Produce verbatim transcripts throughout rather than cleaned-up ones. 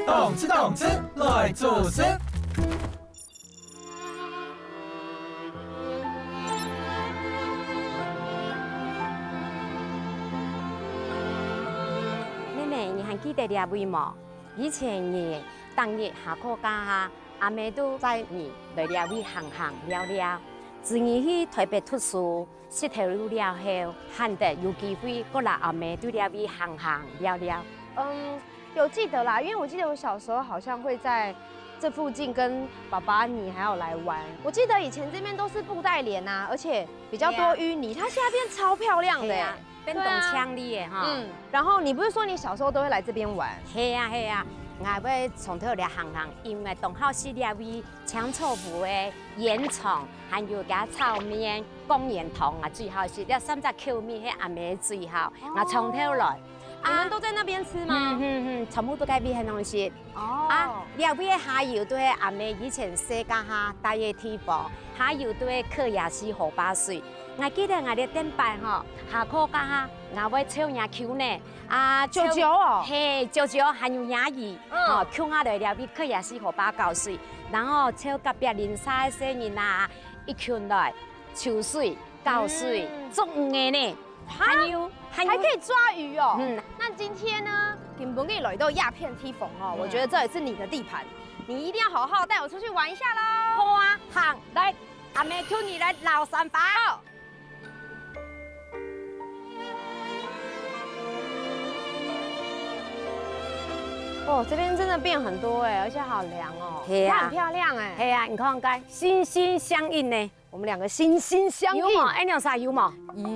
動次動次來做事。妹妹，你還記得這位無？以前你逐日下課該下，阿姆都載你來這位行行尞尞。自你去台北讀書， 識頭路了後，罕得有機會過來阿姆對這位行行尞尞。嗯，有記得啦，因為我記得我小時候好像會在這附近跟爸爸你還有來玩。我記得以前這邊都是布袋蓮啊，而且比較多淤泥，它現在變超漂亮的耶。變當靚麗耶哈。嗯，然後你不是說你小時候都會來這邊玩？係啊係啊，𠊎會從頭來行行，因為當好食這位青草湖个煙腸，還有佢炒麵。 貢丸湯啊最好食，這三隻口味係阿姆最好，𠊎從頭來。你們都在那邊吃嗎？嗯嗯嗯，全部都該位很好食。哦啊，這位下游都係阿姆以前細个下戴个地方，下游都係蝌蚪絲河壩水。𠊎記得𠊎个頂擺吼，下課該下，𠊎會湊若舅呢，啊，舅舅哦係，舅舅還有若姨，嗯吼，共下來這位蝌蚪絲河壩搞水，然後湊隔壁鄰舍个細人啊，一群來。 泅水、搞水、嗯捉魚个呢，還有還有還可以抓魚哦。嗯，那今天呢，今晡日來到這片地方哦，嗯我覺得這也是你的地盤，你一定要好好帶我出去玩一下嘍。好啊，行，來，阿姆𢯭你來遶山花。哦，這邊真的變很多哎，而且好涼哦。係啊它很漂亮哎。係啊，你看看，心心相印呢。我們兩個心心相印。有無？恁樣啥有無？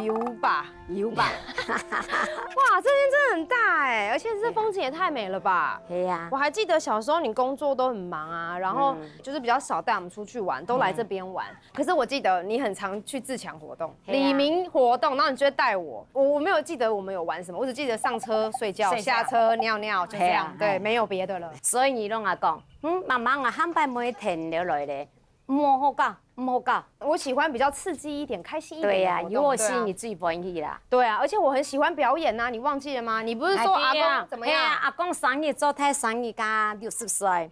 有吧？有吧？哇，這邊真的很大哎，而且這風景也太美了吧！係啊我，還記得小時候你工作都很忙啊，然後嗯就是比較少帶我們出去玩，都來這邊玩。可是我記得你很常去自強活動、係啊里民活動，然後你就會帶我。我我沒有記得我們有玩什麼，我只記得上車睡覺、睡覺下車尿尿，就這樣。係啊對，沒有別的了。所以你摎𠊎講，嗯，媽媽，𠊎下擺毋會𢯭你來咧，毋好搞，毋好搞。我喜歡比較刺激一點、開心一點對呀，的活動。有我對啊心你最歡喜啦。對啊，而且我很喜歡表演吶，你忘記了嗎？你不是說阿哎對啊公怎麼樣？係啊，阿公生日做忒生日加六十歲，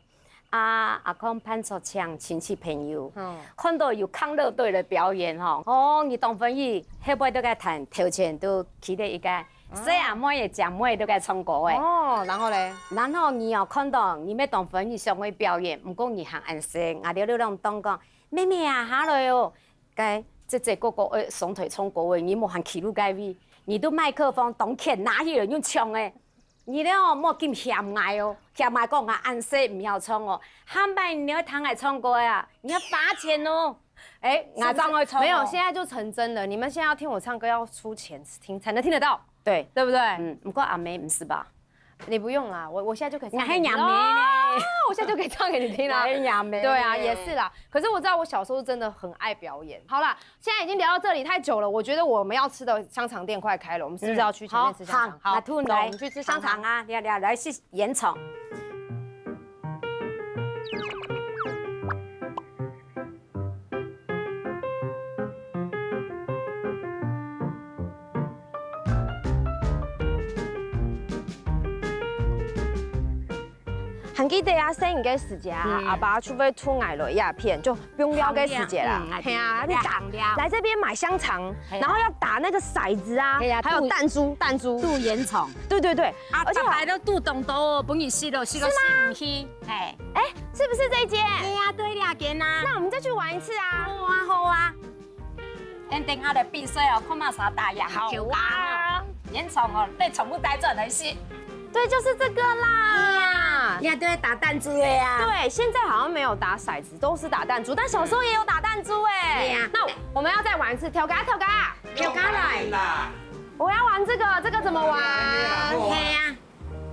啊，阿公辦桌請親戚朋友，嗯看到有康樂隊的表演吼，哦，你當歡喜，後背都該彈，頭前都企著一個細阿妹个姊妹都該唱歌个。哦，然後嘞？然後你哦看到你乜當歡喜想愛表演，毋過你還恁細，𠊎兜都攏當講，妹妹啊，下來哦，該姐姐哥哥愛上台唱歌个，你莫還企路該位，你都麥克風當譴拿起來用搶个。 你了莫緊嫌𠊎哦，嫌𠊎講𠊎恁細毋曉唱哦，下擺你愛聽𠊎唱歌啊，你要罰錢哦。哎，𠊎正愛唱哦。沒有，現在就成真了。你們現在要聽我唱歌，要出錢聽才能聽得到，對，對不對？嗯，毋過阿姆毋使吧？你不用啦，我我現在就可以唱你還給你聽。仰妹呢？我現在就可以唱給你聽啦。還仰妹呢？對啊，也是啦。可是我知道我小時候真的很愛表演。好啦，現在已經聊到這裡太久了，我覺得我們要吃的香腸店快開了，我們是不是要去前面吃香腸？嗯好，好，那兔來，走，我們去吃香腸。啊，來來來，食煙腸。 還記得啊，細人个時節啊，嗯阿爸就會𢯭𠊎來這片，就放尞个時節啦放尞，嗯，係啊，來你打放尞來這邊買香腸，係啊然後要打那個骰子啊，係啊還有彈珠，彈珠，對對對，啊，而且逐擺都堵當多哦，分你食了，食了食毋去。係，是不是這一間？係啊，對，這間啊。那我們再去玩一次啊。好啊，好啊。等等下來比賽哦，看麼儕打贏。好啊。煙腸哦，你全部帶轉來食。對，就是這個啦。你還對打彈珠个啊？對，現在好像沒有打骰子，都是打彈珠，但小時候也有打彈珠哎。對呀那我們要再玩一次，挑嘎挑嘎，有過來。我要玩這個，這個怎麼玩？係啊，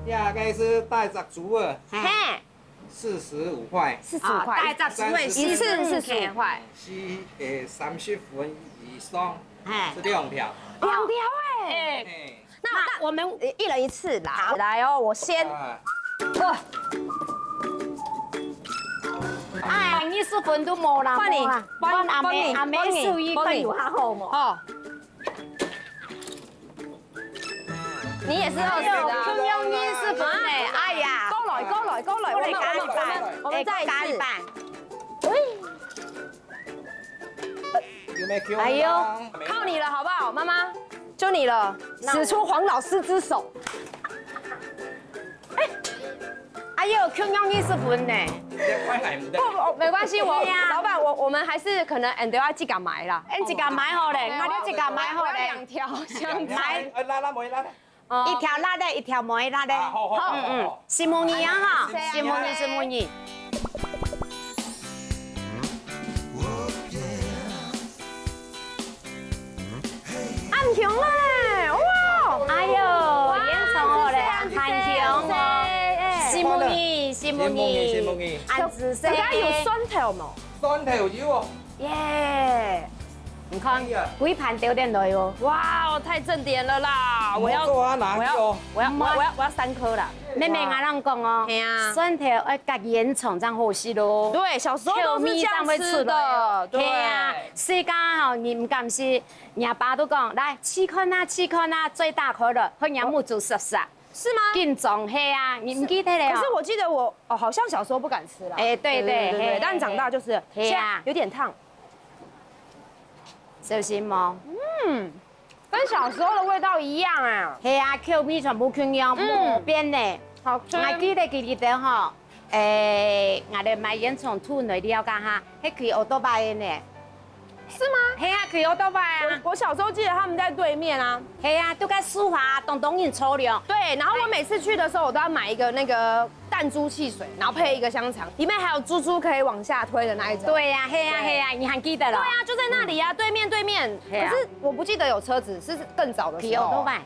呀，該是帶隻珠啊，係。嘿，四十五塊，四十五塊，啊，帶隻豬的一次四十五塊，係，係三十分以上，哎，係兩條。兩條哎。哎，嘿，那那我們一人一次啦，來哦，我先，啊，哇，哎，二十分都無啦，換你，無啦。換，換阿妹，換你，阿妹手藝更有較好無？換你。哦。你也是二十的啊。哎呦，共樣二十分呢，哎呀。過來，過來，過來，我們，我們，我們，我們再一次。哎，過來。哎呦，靠你了，好不好，媽媽？就你了，使出黃老師之手。哎，哎呦，共樣二十分呢。不，不，沒關係，我，對呀。老闆，我，我們還是可能俺都要自家買啦。俺自家買好咧，對，我要自家買好咧。我要兩條香腸。買。哎，拉，拉，莫拉。 哦。一條辣的，一條無辣的。啊，好，好，好，嗯，嗯，好。拭目以待啊哈，拭目以待，拭目以待。恁香啊，哇！哎呦，哇，煙腸好咧，恁香哦。謝謝，謝謝，哎。拭目以待，拭目以待。拭目以待，拭目以待。恁仔細。大家有蒜頭無？蒜頭有哦。 耶！你看，哎呀。歸盤丟點來哦。哇哦，太正點了啦！我要，我做啊，拿去哦。我要，我要，我要，我要，我要三顆啦。妹妹，哇。𠊎同你講哦，嘿啊。蒜頭愛摎煙腸正好食哦。對，小時候都是這樣吃的，口味正會出來哦。對。嘿啊，細个吼，你毋敢食，若爸都講，來，試看啊，試看啊，最大顆了，分若目珠濕濕。 是嗎？緊張，嘿啊，你毋記得了哦？可是我記得我，哦，好像小時候不敢吃啦。哎，對，對，對，對，對，嘿，但長大就是，嘿啊。現在有點燙。小心哦。嗯，跟小時候的味道一樣啊。嘿啊，口味全部共樣，嗯。無變呢。好吃。𠊎記得記得吼，哎，𠊎兜買煙腸，土來了解下，係騎奧多拜个呢。 是嗎？嘿啊，騎奧多拜啊。我，我小時候記得他們在對面啊。嘿啊，都在樹下，當當人坐了。對，然後我每次去的時候，我都要買一個那個彈珠汽水，然後配一個香腸，裡面還有珠珠可以往下推的那一種。對呀，嘿呀，對。嘿呀，你還記得了？對啊，就在那裡啊，對面，對面。嘿啊。可是我不記得有車子，是更早的時候。騎奧多拜。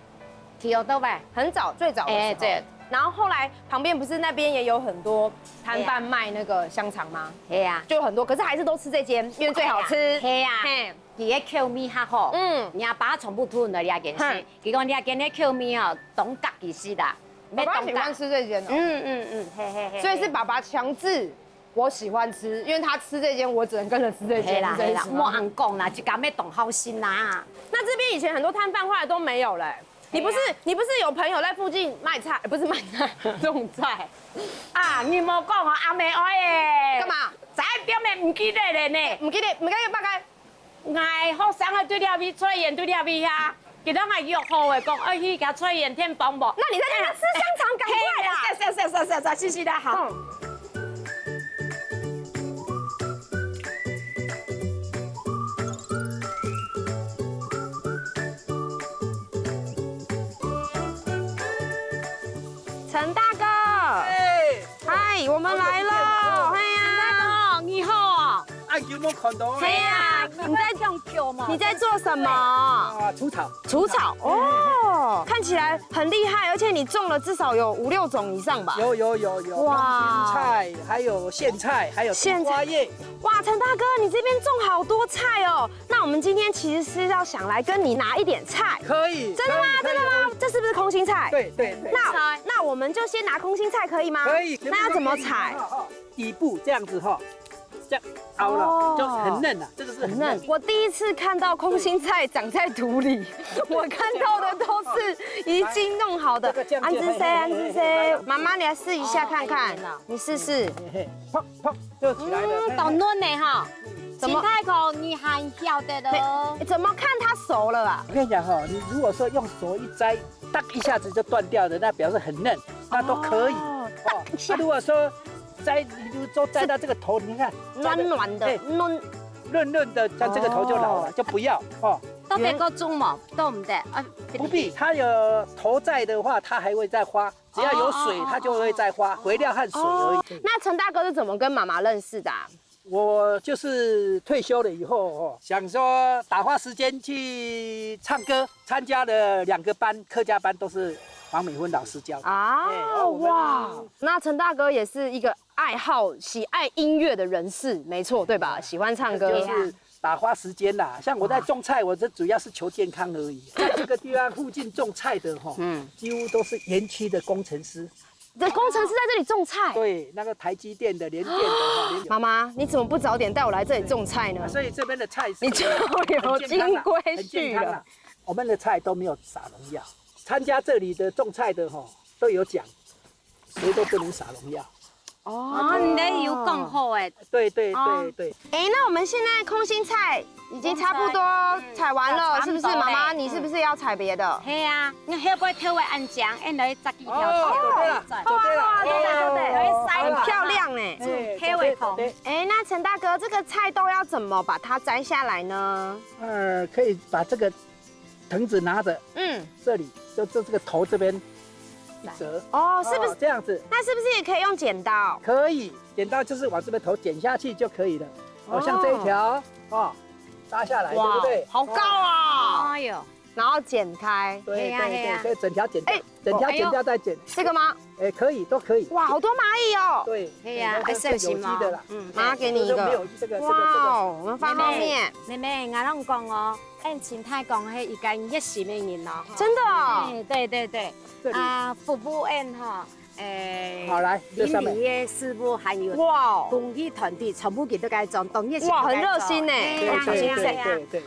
騎奧多拜。很早，最早的時候。哎，對。然後後來旁邊不是那邊也有很多攤販賣那個香腸嗎？嘿啊。就很多，可是還是都吃這間，因為最好吃。嘿啊。嘿。佢个口味較好。嗯。若爸全部都來這間食，嗯。佢講這間个口味哦，當合佢食啦。爸爸喜歡吃這間哦。嗯，嗯，嗯，嘿，嘿，嘿，所以是爸爸強制 我喜歡吃，因為他吃這間，我只能跟著吃這間，嘿啦，是這意思嗎？嘿啦，莫恁講啦，一家妹當好心啦。那這邊以前很多攤販後來都沒有了欸。你不是，對啊。你不是有朋友在附近賣菜，不是賣菜，種菜？啊，你莫講哦，阿妹哀欸。幹嘛？在表面毋記得了呢。毋記得，毋記得拜拜。 𠊎學生仔對這位，菜園對這位啊，佢同𠊎約好欸，講愛去佢菜園𢯭幫忙。那你在那邊吃香腸，趕快啦！嘿，是，是，是，是，是，是，謝謝啦，好。嗯。陳大哥。哎。嗨，我們來了。哎呀。陳大哥，你好。 啊，有無看到？嘿啊，你在，你在做什麼？啊，除草。除草，哦，看起來很厲害，而且你種了至少有五六種以上吧？有，有，有，有，哇。空心菜，還有莧菜，還有地瓜葉。哇，陳大哥，你這邊種好多菜哦。那我們今天其實是要想來跟你拿一點菜。可以，真的嗎？可以，可以，真的嗎？可以。這是不是空心菜？對，對，對。那，那我們就先拿空心菜可以嗎？可以，那要怎麼採？全部都可以。好，好。 底部這樣子哈，這樣凹了，哦。就很嫩了，這個是很嫩。很嫩。我第一次看到空心菜長在土裡，我看到的都是已經弄好的。這個這樣就，恁仔細，嘿，嘿，恁仔細。嘿，嘿，嘿。媽媽，你來試一下看看，好。你試試。嘿，嘿，砰，砰，就起來了。嗯，嘿，嘿。當嫩呢哈。嗯。怎麼？陳大哥，你還曉得哦。嘿，怎麼看它熟了啊？我跟你講哈，你如果說用手一摘， 當一下子就斷掉的，那表示很嫩，那都可以。哦。哦，當一下。啊，如果說摘，你就說摘到這個頭，你看，軟軟的，哎，嫩。嫩嫩的，像這個頭就老了，哦。就不要，哦。都別个種無？都毋得啊。不必，它有頭在的話，它還會再花，只要有水，哦，哦，哦，它就會再花，哦。肥料和水而已。哦，那陳大哥是怎麼跟媽媽認識的啊？ 我就是退休了以後哦，想說打發時間去唱歌，參加了兩個班，客家班都是黃美芬老師教的。啊，哎，哦，我們哇，那陳大哥也是一個愛好、喜愛音樂的人士，沒錯，對吧？喜歡唱歌。就是打發時間啦。像我在種菜，我這主要是求健康而已。在這個地方附近種菜的吼，嗯。幾乎都是園區的工程師。这工程师在这里种菜。对，那个台积电的、联电的哈，联咏。妈妈，你怎么不早点带我来这里种菜呢？所以这边的菜是你就有金龟婿了。很健康啦。我们的菜都没有撒农药，参加这里的种菜的哈都有讲，谁都不能撒农药。哦，你有讲好诶。对对哦对对，哎，那我们现在空心菜已经差不多采完了，嗯是不是？差不多嘞妈妈，你是不是要采别的？系啊，你后背偷个安讲，俺来摘几条。哦，做对了，做对了，对对对对哦很漂亮哎。哎黑尾红对对哎，那陈大哥，这个菜豆要怎么把它摘下来呢？呃，可以把这个藤子拿着，嗯，这里就就这个头这边一折，哦，是不是？这样子那是不是也可以用剪刀？可以，剪刀就是往这边头剪下去就可以了。哦，像这一条哦，拉下来，对不对？好高啊！哎呦，然后剪开，对嘿呀嘿呀对对，可以整条剪掉哎，整条剪掉再剪，这个吗？哎，可以，都可以。哇，好多蚂蚁哦！对，嘿呀哎那个是有机的啦。嗯，妈给你一个。就是没有这个这个这个。哇哦，我们放后面。妹妹，俺讲哦，俺前太讲系一个热心的人咯。真的哦。哎，对对对，这里啊，服务俺哈，哎，好来这上面邻里的师傅还有哇哦，公益团体，全部佢都该种，当热心哇，都该种很热心呢。哎呀对对哎呀哎呀对对对，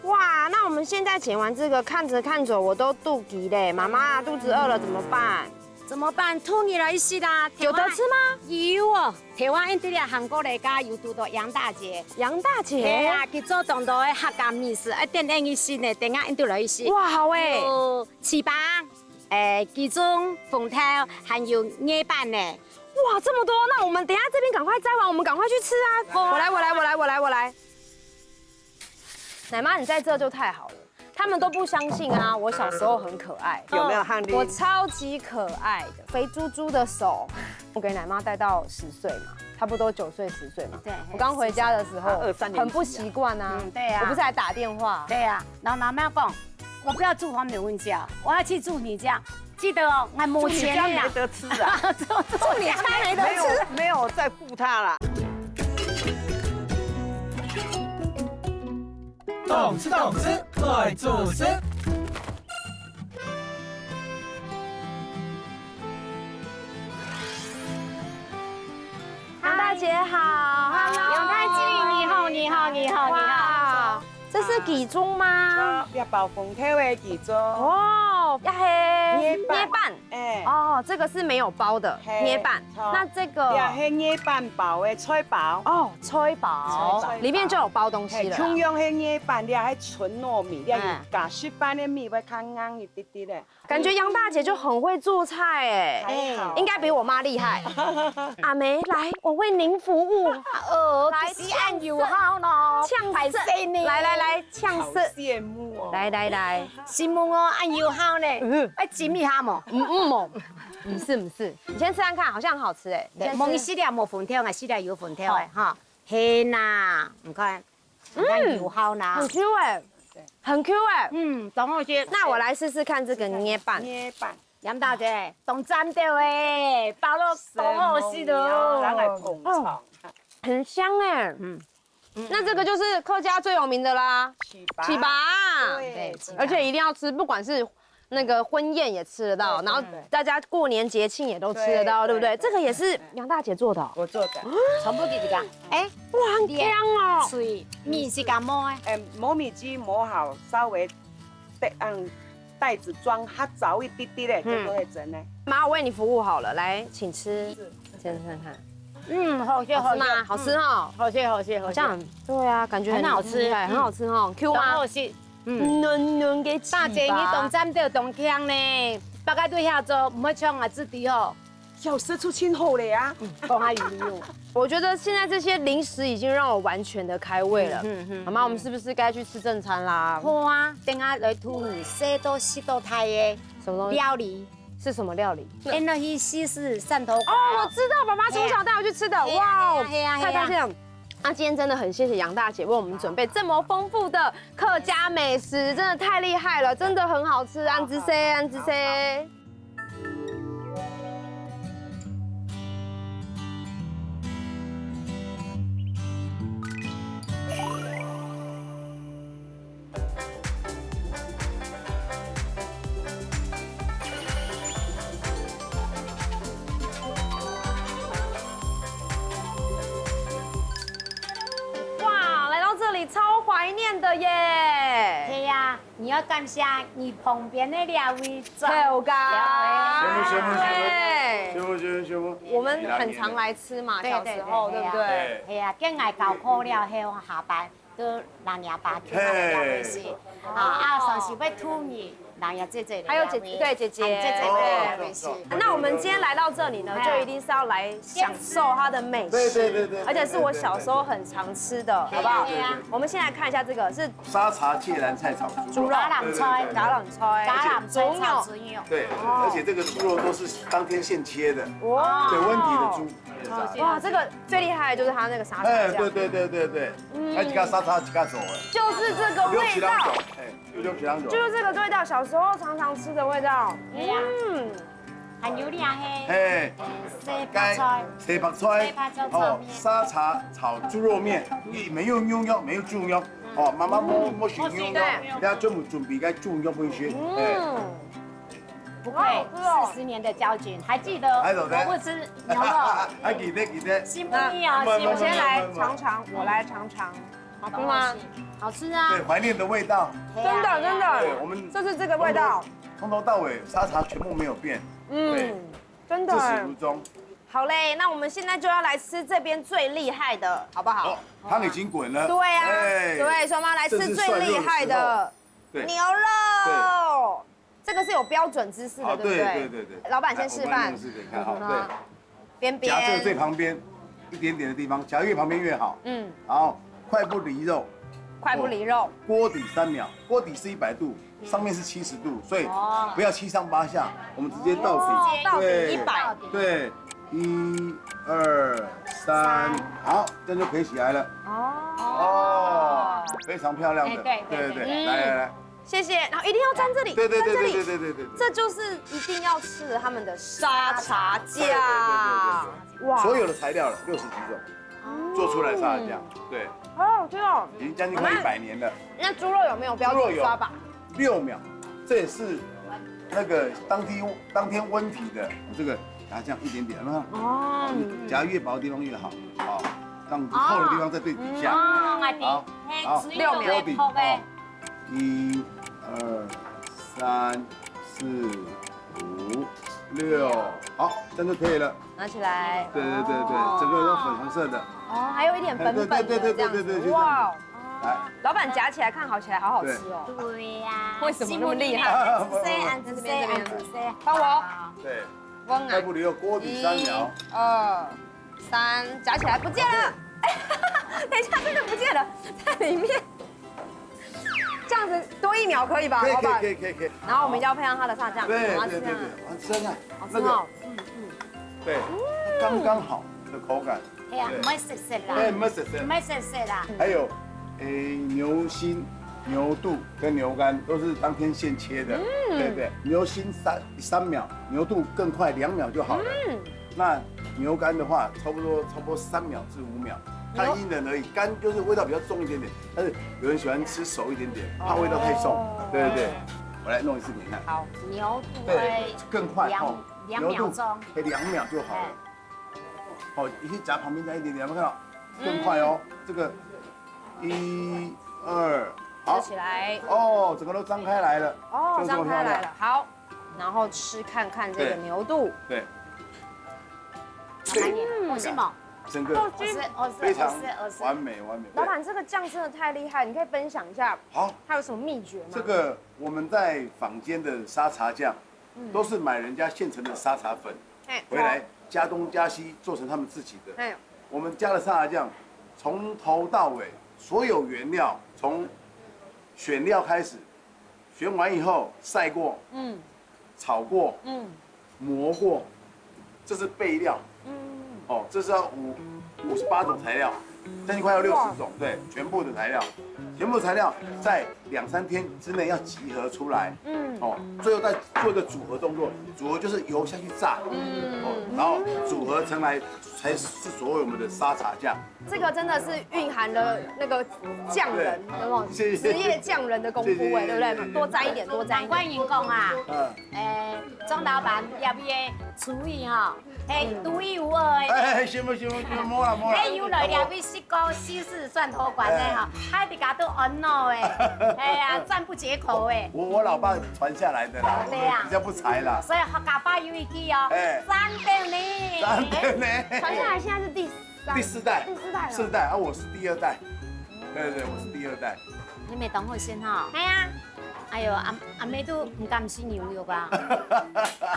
哇，那我们现在剪完这个，看着看着我都肚饥嘞，妈妈肚子饿了怎么办？怎么办？偷你来食啦！有得吃吗？有哦，台湾印度的韩国来家有堵到杨大姐。杨大姐，对啊，佢做当多的客家美食，一定爱你食呢，等下印度来食。哇，好哎，有粢粑，诶，鸡枞、粉条，还有艾粄呢。哇，这么多，那我们等一下这边赶快摘完，我们赶快去吃啊！我来，我来，我来，我来，我来。奶妈，你在这就太好了。他们都不相信啊！我小时候很可爱，有没有？汉丽？我超级可爱的，肥猪猪的手，我给奶妈带到十岁嘛，差不多九岁十岁嘛。对我刚回家的时候，啊二三年级啊很不习惯啊。嗯对啊我不是还打电话？对啊，然后奶妈讲，我不要住黄美文家，我要去住你家。记得哦，俺没钱了你家没。得吃啊，住你家没得没有没有在顾他啦。懂吃懂吃，来做事。杨大姐好，Hello，杨大姐，你好，你好，你好，你好。哇，这是几种吗？啊，要包红豆的几种。哦，要黑捏板捏板。哎，哦，这个是没有包的嘿捏板。好那这个要黑捏板包的菜包。哦，菜包菜包里面就有包东西嘿，了啦。共样的捏板，你还纯糯米，你还有哎加稀饭的米，会较硬一滴滴的。感觉杨大姐就很会做菜哎，还好应该比我妈厉害。阿梅，来，我为您服务。哦，来就是俺有好咯，呛死歹势呢。来来来，呛好死。羡慕哦。来来来，羨慕哦，俺有好呢。嗯哎，จิ้一下嘛。嗯嗯哦，不是不是，你先吃看看，好像很好吃哎。你先吃摸一息了，无粉条啊，息了有粉条哎哈。嘿呐，你看，你看有好呐很。Q 哎，很 Q 哎。嗯，懂我些。那我来试试看这个捏板。捏板，杨大姐，懂赞的哎，包了懂好吃的然后来哦。捧场，很香哎。嗯，那这个就是客家最有名的啦，粢粑，粢粑，对，而且一定要吃，不管是那个婚宴也吃得到，对然后对大家过年节庆也都吃得到，对不对？对对这个也是杨大姐做的哦，我做的。全部给你讲。哎，哇，很香哦。水米是干么哎？哎，磨米机磨好，稍微带嗯袋子装，它着一滴滴的就可以蒸了。妈，我为你服务好了，来，请吃，先试看看，嗯，好吃好吃吗？好吃哈，好吃好吃好吃。好像对啊，感觉很好吃厉害很好吃哈，Q 吗然后？是嗯。嫩嫩个大姐，你懂赞的懂香呢，大概对下做，唔好像啊自己哦。小时出清后了呀，讲下有有。我觉得现在这些零食已经让我完全的开胃了。嗯嗯妈妈，我们是不是该去吃正餐啦？好啊，等下来煮你，食到食到太的什么东西？料理。是什么料理？哎，那去西式汕头粿哦，我知道，爸爸从小带我去吃的，嘿呀哇哦，嘿呀嘿呀太开心了。那今天真的很谢谢杨大姐为我们准备这么丰富的客家美食，真的太厉害了，真的很好吃，安之塞，安之塞。你要感謝你旁邊的兩位長輩。有个。師傅，師傅，師傅，对，師傅，師傅，師傅，我们很常来吃嘛，对小时候，对对不对？对，系啊，跟俺搞好了后下班，都让人家爸去那个位置啊，啊，上次会吐你，让人家姐姐还有姐姐，对姐姐，姐姐对对对那我们今天来到这里呢，哎就一定是要来享受它的美食，对对对对对而且是我小时候很常吃的，好不好？对对对我们先来看一下这个是沙茶芥蓝菜炒猪肉，猪肉橄榄菜对对对橄榄菜，橄榄菜炒猪猪肉，对，而且这个猪肉都是当天现切的，肉，哇，对，温体的猪。哇，这个最厉害的就是它那个沙茶哎，酱，对对对对对，哎，一个沙茶一个走哎，就是这个味道六七两走，，哎，六七两走。就是这个味道，小时候常常吃的味道。哎呀嗯，还有两个哎，西白菜，西白菜西白菜，炒哦，面沙茶炒猪肉面，没有牛肉，没有猪肉，哦，妈妈没没选牛肉，对人家专门准备个猪肉分你，哎，嗯，不愧四十年的交情，还记得还有呢我不吃牛肉，还记得记得，心不意哦，慢慢心不意我先来尝尝，我来尝尝，好吃吗？好吃啊对，，怀念的味道，对啊真的真的，对我们就是这个味道，从头到尾沙茶全部没有变，对嗯，真自始的如终。好嘞，那我们现在就要来吃这边最厉害的，好不好哦？，汤已经滚了，对啊，哎对，双方来吃最厉害的对牛肉，这个是有标准姿势的，好，对不对？对对对对，老板先示范来我们用，试给你看哈，嗯对。边夹这个最边，旁边一点点的地方，夹越旁边越好。嗯，然后快步离肉，快步离肉，锅底三秒，锅底是一百度，上面是七十度，所以哦不要七上八下，我们直接到底。哦到底对一百，对，一、二、三，好，这样就可以起来了。哦，哦，非常漂亮的，哎对对对对来来来，谢谢，然后一定要沾这里，对对对沾这里，对对对对对对。这就是一定要吃的他们的沙茶对对对酱，哇，所有的材料了六十几种，做出来沙茶酱，对，好好吃哦。已经将近快一百年了。那猪肉有没有标准刷法？六秒，这也是那个当天当天温体的这个，然后这样一点点，有没有？哦，夹越薄的地方越好，好，让厚的地方再对底下。哦，我好的，嘿，好只有六秒会泡的，哦，一、二、三、四、五、六，好，这样就可以了。拿起来，对对对对，整个都粉红色的。哦，还有一点粉粉的对对对对这样子，对对对哇，来，老板夹起来看好起来好好吃哦。对呀，为什么那么厉害按仔细，按仔细，按仔细，帮我，对，温啊快，步离肉锅底三秒。一、二、三，夹起来不见了。等一下，这个不见了，在里面。这样子多一秒可以吧，可以可以老板？可以可以可以。然后我们要配上它的沙酱，对我要吃看看。对对对，我要吃看看。好吃哦。对，刚刚好的口感。哎呀，没食食啦，哎，没事没事。没食食啦。还有，诶，牛心、牛肚跟牛肝都是当天现切的，对不对？牛心三三秒，牛肚更快，两秒就好了。那牛肝的话，差不多差不多三秒至五秒，看因人而异。肝就是味道比较重一点点，但是有人喜欢吃熟一点点，怕味道太重，对不对？我来弄一次给你看。好，牛肚对会，更快两哦，两牛肚秒钟，可以两秒就好了哎。哦，你可以夹旁边这样一点点，有没有看到？更快哦，这个一二，好吃，起来。哦，整个都张开来了，哦，就这么漂亮张开来了，好，然后吃看看这个对牛肚。对，慢一点，我是吗？整个我是我是非常我是我是，完美完美。老板，这个酱真的太厉害，你可以分享一下好，它有什么秘诀吗？这个我们在坊间的沙茶酱，都是买人家现成的沙茶粉，哎回来加东加西做成他们自己的。哎，我们家的沙茶酱，从头到尾所有原料，从选料开始，选完以后晒过、嗯炒过、嗯，磨过，这是备料。哦，这是要五五十八种材料，将近快要六十种，对，全部的材料，全部材料在两三天之内要集合出来。嗯哦，最后再做一个组合动作，组合就是油下去炸，哦，然后组合成来才是所谓我们的沙茶酱。这个真的是蕴含了那个匠人，有没有？谢谢职业匠人的功夫哎，谢谢对不对？谢谢多沾一点，多沾一点。难怪人讲啊，嗯，诶，钟老板也会厨艺哈，嘿，独一无二的。哎，行不行不行，摸了摸了。哎，有来了，会食个西式蒜頭粿呢，哎。哈，大家都安到哎，哎呀，讚不絕口哎。我，我老爸傳下來的啦，對呀。我們比較不才啦。所以客家話有一句哦，哎。讚的呢。讚的呢。傳下來現在是第三，第四代，第四代了。四代啊，我是第二代。對，對，我是第二代。你乜當好心哈。哎呀。哎喲，阿，阿姆都毋敢食牛肉啊。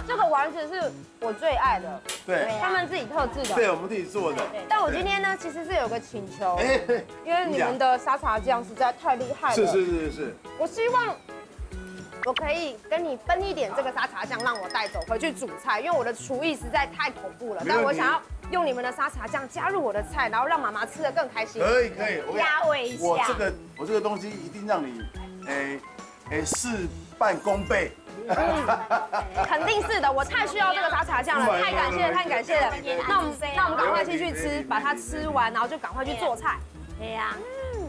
這個丸子是我最愛的，對。他們自己特製的。對，我們自己做的。但我今天呢，其實是有個請求，哎，因為你們的沙茶醬實在太厲害了。是，是，是，是。我希望我可以跟你分一點這個沙茶醬，讓我帶走回去煮菜，因為我的廚藝實在太恐怖了。沒問題。但我想要用你們的沙茶醬加入我的菜，然後讓媽媽吃得更開心。可以，可以，我跟你講，壓味一下。我這個，我這個東西一定讓你，哎，哎，事半功倍。嗯，肯定是的，我太需要這個沙茶醬了，太感謝了，太感謝了。那我們，那我們趕快繼續吃，把它吃完，然後就趕快去做菜。對呀。嗯。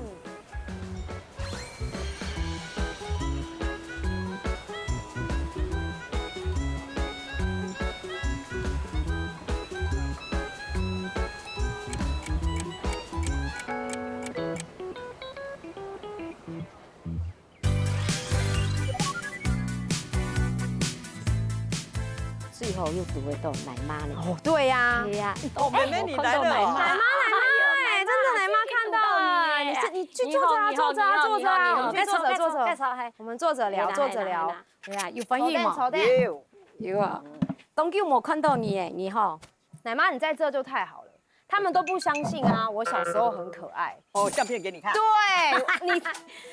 最後又堵得到奶媽呢。哦，對呀。對呀。哦，妹妹你來了哦。奶媽，奶媽，哎，真的奶媽看到了，你是，你去坐著啊，坐著啊，坐著啊，我們去坐著，坐著。我們坐著聊，坐著聊。哎呀，有歡喜嗎？坐等，坐等。有。有啊。當久沒看到你耶，你吼。奶媽，你在這就太好了。 他們都不相信啊，我小時候很可愛。哦，相片給你看。對，你，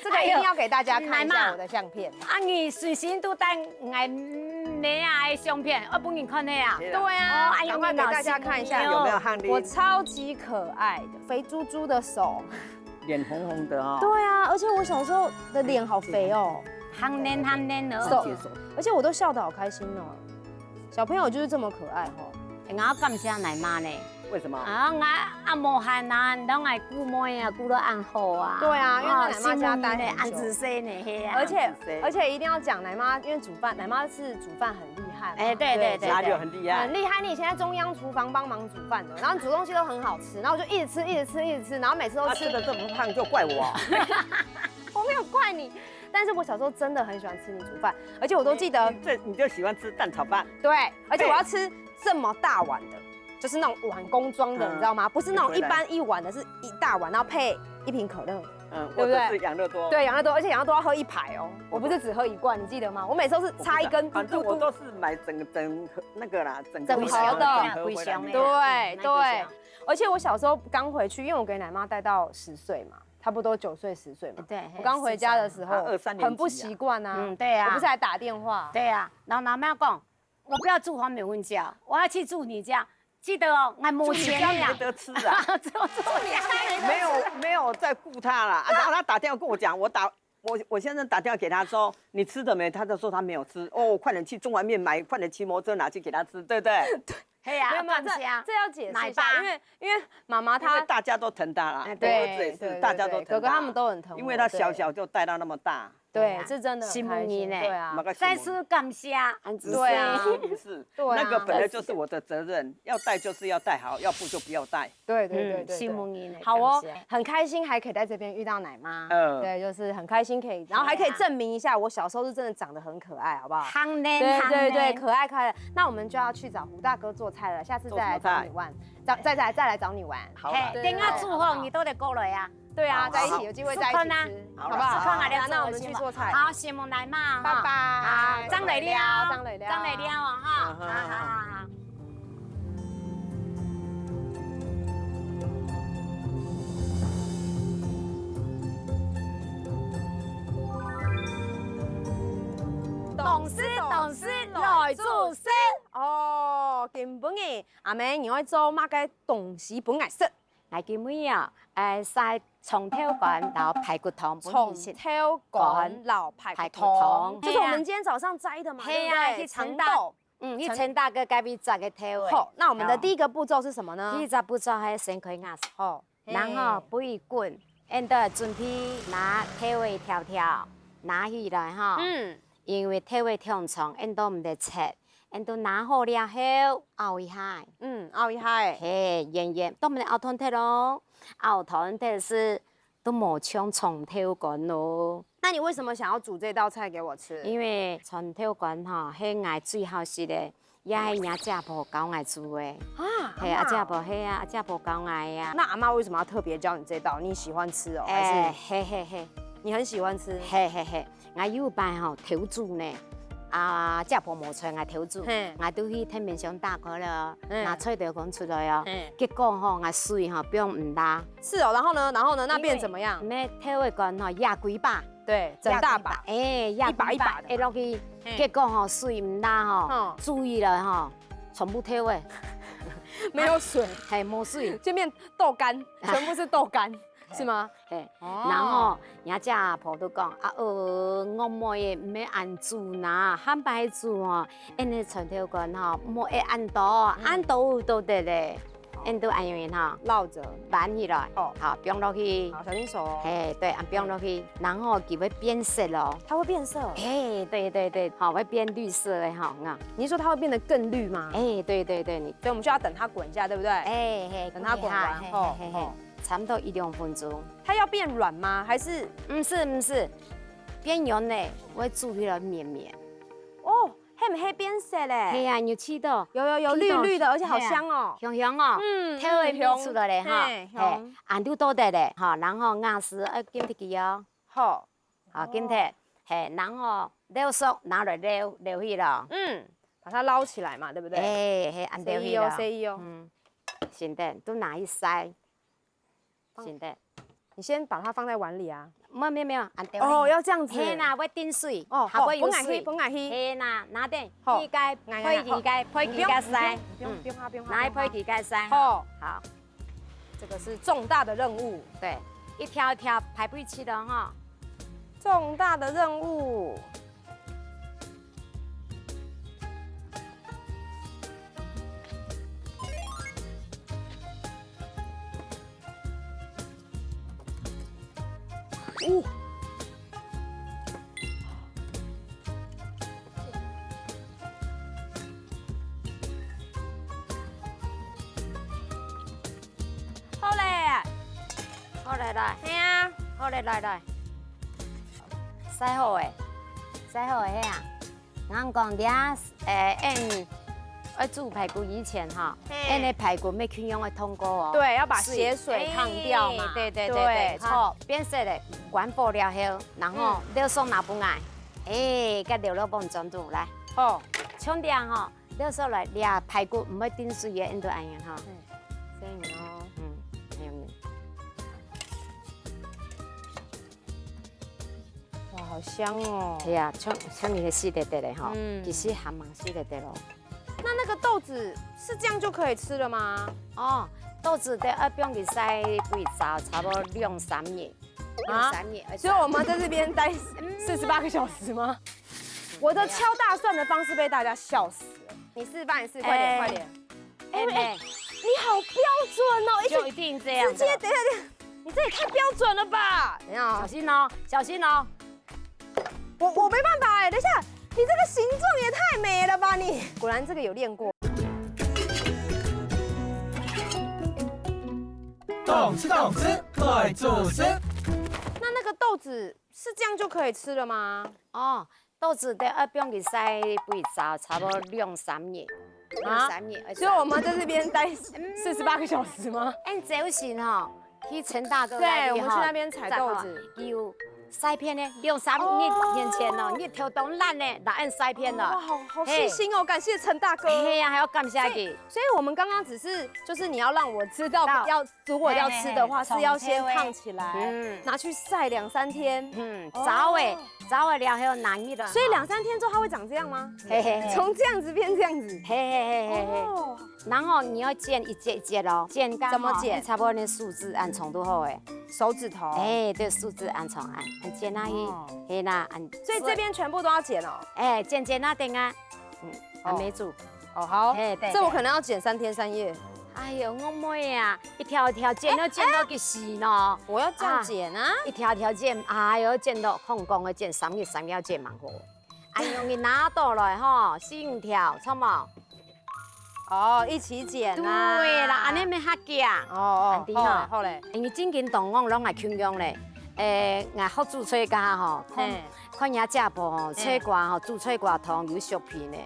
這個一定要給大家看一下我的相片。哎呀，奶媽。啊，你隨身都帶𠊎姆啊个相片，愛分人看个啊。對啊。對啊，哦，哎呀，趕快給大家看一下。你老師有沒有？有沒有很靚？我超級可愛的，肥豬豬的手。臉紅紅的哦。對啊，而且我小時候的臉好肥哦。紅嫩紅嫩哦。手，而且我都笑得好開心哦。小朋友就是這麼可愛吼。哎，𠊎感謝奶媽呢。 為什麼？啊，𠊎阿姆還啊，摎𠊎顧妹啊，顧到恁好啊。對啊，因為那奶媽家帶很久。哦，心無二呢，恁仔細呢，係啊。而且，很仔細。而且一定要講奶媽，因為煮飯，奶媽是煮飯很厲害嘛。哎，對，對，對，對。哪裡有很厲害？很厲害，你以前在中央廚房幫忙煮飯的，然後煮東西都很好吃，然後我就一直吃，一直吃，一直吃，然後每次都吃。她吃得這麼胖就怪我。我沒有怪你，但是我小時候真的很喜歡吃你煮飯，而且我都記得。你，你最，你就喜歡吃蛋炒飯。對，而且我要吃這麼大碗的。 就是那種碗公裝的，嗯。你知道嗎？不是那種一般一碗的，是一大碗，然後配一瓶可樂。嗯，對不對？或者是養樂多。對，養樂多，而且養樂多要喝一排哦。我不是只喝一罐，你記得嗎？我每次都是插一根，我不知道，反正我都是買整，整盒那個啦，整個整盒的。整盒回來。對，對。而且我小時候剛回去，因為我給奶媽帶到十歲嘛，差不多九歲十歲嘛。對，我剛回家的時候，啊，二三年級啊。很不習慣啊。嗯，對啊。我不是還打電話？對啊，然後奶媽講， 我不要煮飯分你食，我要去住你家。記得哦，𠊎無錢个呀。住你家沒得吃啊。住，住你家沒得吃。沒有，沒有在顧她啦。啊，然後她打電話跟我講，我打，我，我先生打電話給她說，你吃了沒？她就說她沒有吃。哦，快點去中華麵買，快點騎摩托車拿去給她吃，對不對？係啊，沒有，沒有，這，感謝啊。這要解釋一下，奶爸。因為，因為媽媽她因為大家都疼她啦，哎，對，我兒子也是，對，對，大家都疼她，對，哥哥他們都很疼我，因為她小小就帶到那麼大。 對，對啊。這真的很開心，心滿意呢。對啊。再次感謝，恁仔細。對啊。是，對啊。那個本來就是我的責任，要帶就是要帶好，要不就不要帶。對，對，對，嗯，對，對。心滿意呢，好哦，感謝。很開心還可以在這邊遇到奶媽。嗯。對，就是很開心可以，然後還可以證明一下，我小時候是真的長得很可愛，好不好？很靚，對，對，對，很靚。可愛，可愛。那我們就要去找胡大哥做菜了，下次再來找你玩，做什麼菜？再，再來，再來找你玩。好啊。嘿，對，等下煮好，你都得過來啊。 對啊，好，在一起，有機會在一起吃，好。好不好？好，那我們去做菜。好，承蒙奶媽哈。拜拜。好，正來尞，正來尞。正來尞哦哈。嗯，好，好，好，好。當時，當時來煮食。哦，今晡日阿姆你愛做麼个東西分𠊎食？ 來，今晡日啊，呃，曬長豆乾摎排骨湯，長豆乾摎排骨湯，排骨湯。就是我們今天早上摘的嘛，係啊，對不對？去承德，承德。嗯，去承德个該位摘个豆仔。好，那我們的第一個步驟是什麼呢？第一隻步驟係先開瓦斯。好。然後，嘿。不要滾，恁樣準備拿豆仔挑挑，拿起來哈。嗯。因為豆仔忒長，恁樣毋得切。恁都拿好了後，拗一下。嗯，拗一下欸。嘿，圓圓，都毋能拗斷忒哦，拗斷忒係都無像長豆乾咯。那你為什麼想要煮這道菜給我吃？因為長豆乾吼，係𠊎最好食个，也係若姐婆教𠊎煮个。啊，係，阿嬤哦。阿姐婆，係啊，阿姐婆教𠊎呀。那阿嬤為什麼要特別教你這道？你喜歡吃哦，還是？欸，係係係。你很喜歡吃？係係係。 𠊎有擺吼，偷煮呢，啊，姐婆無在，𠊎偷煮，嘿。𠊎就去天冰箱打開了，嘿。拿菜刀公出來哦。嘿。結果吼，𠊎水吼放毋罅。是哦，然後呢？然後呢？那變怎麼樣？因為豆仔乾吼，壓幾把，對，整大把，壓幾把，欸，壓幾把，一把一把的嘛。下落去，嘿。結果吼，水毋罅吼，嗯。煮起來吼，全部豆仔。沒有水。嘿，無水。就變豆乾，全部是豆乾。 是嗎？嘿，哦。然後，若姐婆都講，啊，呃，戇妹仔，毋係恁煮啦，下擺煮哦，恁呢長豆乾吼，莫愛恁多，嗯。恁多都得咧，恁都恁樣吼，繞著。挽起來，哦。好，放落去。好，小心手哦。嘿，對，啊，放落去，然後佢會變色咯。它會變色？嘿，對對對，好，會變綠色的吼，啊。你是說它會變得更綠嗎？哎，對對對，你。所以我們就要等它滾一下，對不對？哎，嘿，等它滾完後，滾一下，嘿嘿嘿嘿。哦。 差不多一兩分鐘。它要變軟嗎？還是？毋係，毋係，變軟咧，會煮起來綿綿。哦，係毋係變色咧？係啊，你有試著？有有有，試著，綠綠的，而且好香哦。係啊，香香哦。嗯，豆仔味出來咧，嗯，哈，香。嘿，嘿，香。恁就做得咧，哈，然後牙齒愛緊貼佢哦。好。好，緊貼，哦。嘿，然後撈熟拿來撈，撈去咯。嗯，把它撈起來嘛，對不對？哎，嘿，恁撈去咯。細義哦，細義哦。嗯，先等，都拿去曬。 放，先得。你先把它放在碗裡啊。沒有沒有沒有，恁樣。哦，要這樣子。嘿啦，會滴水，哦，下背有水。好，分𠊎去，分𠊎去。嘿啦，拿等，好，去該，𠊎，𠊎，配佢該，好，配佢該曬。你不用，你不用，你不用，嗯，不用怕，不用怕，拿去配佢該曬。好。好。這個是重大的任務。對，一條一條排隊去的哈。重大的任務。 哦。好咧。好咧，來。係啊。好咧，來，來。曬好咧，曬好咧，係啊。 𠊎講這，呃，恁愛煮排骨以前哈，嘿。恁个排骨愛去用个燙過哦。對，要把血水燙掉嘛。水，哎，對，對，對，對，對，好。好，變色了，關火了後，然後，嗯。撈熟拿分𠊎，哎，該撈落放轉肚來。好。像這樣哈，撈熟來，這排骨毋會滴水个，恁樣恁樣哈。嗯，這樣哦。嗯，恁樣。 哇，好香哦。對啊，像，像你个濕忒忒个吼，嗯。其實還蠻濕忒忒咯。那那個豆子是這樣就可以吃了嗎？哦，豆子得愛放佢曬歸燥，差不多兩三日，啊？兩三日，而且所以我們在這邊待四十八個小時嗎？嗯。我的敲大蒜的方式被大家笑死了。你示範一次，快點，哎。快點。哎，哎，哎。你好標準哦，一直就一定這樣的。直接，等一下，等一下，你這也太標準了吧？等一下哦。小心哦，小心哦。我，我沒辦法哎，等一下，你這個形狀也太美了吧你！果然這個有練過。動次動次來做事。那那個豆子是這樣就可以吃了嗎？哦， 豆子得愛放佢曬歸燥，差不多兩三日，啊？兩三日，而且所以我們在這邊待四十八個小時嗎？恁朝晨吼，去陳大哥那裡吼，對，我們去那邊採豆子。有曬片呢，兩三日前哦，哦。日頭當冷呢，拿恁曬片了。哇，好，好細心哦，嘿。感謝陳大哥。嘿呀，還要感謝佢。所以，所以我們剛剛只是，就是你要讓我知道到要 如果要吃的話，嘿，嘿，嘿，是要先燙起來，嗯。拿去曬兩三天。嗯，哦。燥个，燥个了後拿去了。所以兩三天之後它會長這樣嗎？嘿，嘿，嘿。從這樣子變這樣子。嘿，嘿，嘿，嘿，嘿。哦。然後你要剪一節一節咯，剪到吼，怎麼剪？你差不多你手指恁長就好欸。手指頭。哎，對，手指恁長恁，恁剪下去，哦。嘿啦，恁，所以這邊全部都要剪哦？哎，剪剪那等啊，嗯，還沒煮。哦。 哦，好，嘿，對，這我可能要剪三天三夜。對。哎喲，戇妹啊，一條一條剪都剪到幾時呢？哎，哎，我要這樣剪啊。啊，一條一條剪，哎喲，剪到空空个剪，三日三夜剪蠻好。恁樣你拿到來吼，四五條，著無？哦，一起剪啊。對啦，恁樣會較遽。哦哦，恁樣吼。好嘞，好嘞。你正經當講攏愛共樣咧。誒，𠊎學煮菜家吼，看，嘿。看人家姐婆吼，嘿。菜瓜吼，煮菜瓜湯有熟皮呢。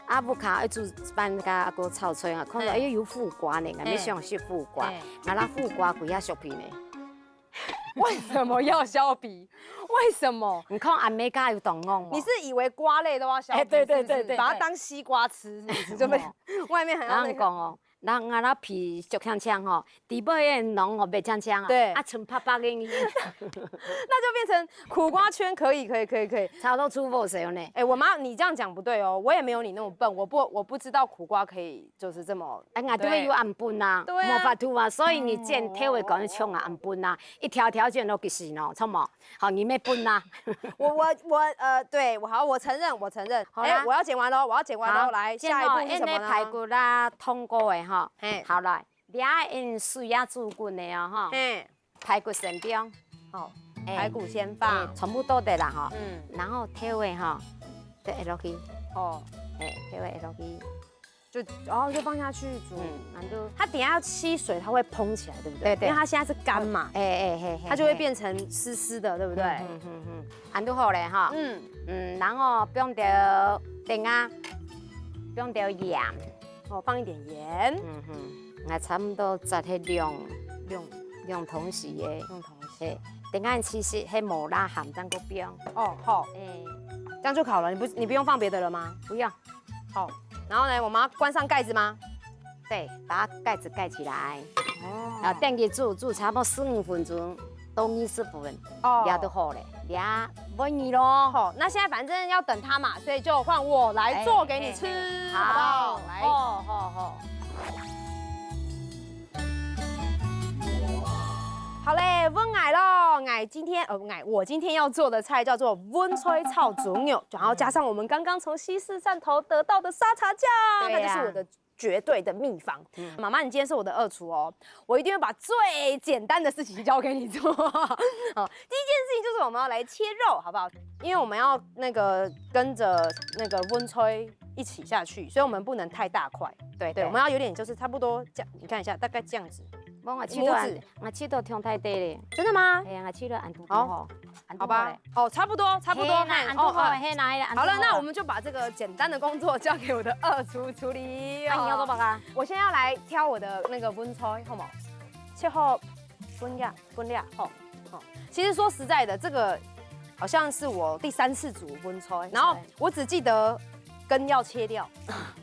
啊，屋下愛煮粄條啊，還有炒菜啊，看到，嘿。哎喲，有苦瓜呢，𠊎也想食苦瓜，嘿。啊，該苦瓜歸下熟皮呢。 為什麼要削皮？為什麼？你看阿妹家有當戇無？你是以為瓜類都要削皮，哎，對對是不是？對对对。把它當西瓜吃，是不是？就被，嗯。外面還要那個。人講哦，人啊，那皮削青青吼，底背个瓤哦，白青青啊，對。啊，純白白个呢。那就變成苦瓜圈可以，可以，可以，可以。差不多出貨誰呢？哎，我妈，你这样讲不对哦，我也没有你那么笨，我不，我不知道苦瓜可以就是这么，哎，俺都有俺笨啊，对啊。没法度啊，所以你剪头尾讲像俺笨啊，一条条剪落去死喏，著无？好，你没笨啊。我，我，我，呃，对，我好，我承认，我承认。好啦。哎，我要剪完喽，我要剪完喽，好，来，剪好，下一步是什么呢？恁个排骨啦，通过的哈。嘿。好来，你啊，用水啊煮滾的哦哈。嘿。排骨先放。好，哎，排骨先放。哎，全部都得啦哈。嗯。然后头尾哈，就下落去。哦。哎，头尾下落去。 就，然后就放下去煮。嗯，然后它等一下要吸水，它会蓬起来，对不对？对对。因为它现在是干嘛，哎哎嘿嘿，它就会变成湿湿的，对不对？嗯嗯嗯，恁樣好咧哈。嗯。嗯，然后放点，等下，放点盐。哦，放一点盐。嗯哼，那差不多在那两两两桶水的。两桶水。嘿，等下其实还没拉好，这样个放。哦，好。哎。这样就好了，你不你不用放别的了吗？不用。 好，然后呢，我们要关上盖子吗？对，把它盖子盖起来。哦。然后等佢煮，煮差不多十五分钟到二十分，哦。这就好了，这满意咯。好，那现在反正要等它嘛，所以就换我来做给你吃，哎哎哎好不好？来。好好好。 好嘞，問𠊎咯，𠊎今天，呃，𠊎，我今天要做的菜叫做莴菜炒豬肉，然后加上我们刚刚从西式汕头得到的沙茶酱，对呀。那就是我的绝对的秘方。嗯。妈妈，你今天是我的二厨哦，我一定会把最简单的事情交给你做。好，第一件事情就是我们要来切肉，好不好？因为我们要那个跟着那个莴菜一起下去，所以我们不能太大块。对对，对。我们要有点就是差不多这样，你看一下，大概这样子。我切到，拇指。我切到忒大个咧。真的吗？哎呀，我切到恁大个吼，好。恁大个。好吧，哦，差不多，差不多，嘿啦，嘿，恁大个，哦，哦。嘿啦，嘿啦，恁大个。好了，那我们就把这个简单的工作交给我的二厨处理。那你要做啥啊？我现在要来挑我的那个莴菜，好吗？切好，分量，分量，好，好。其实说实在的，这个好像是我第三次煮莴菜，然后我只记得 根要切掉。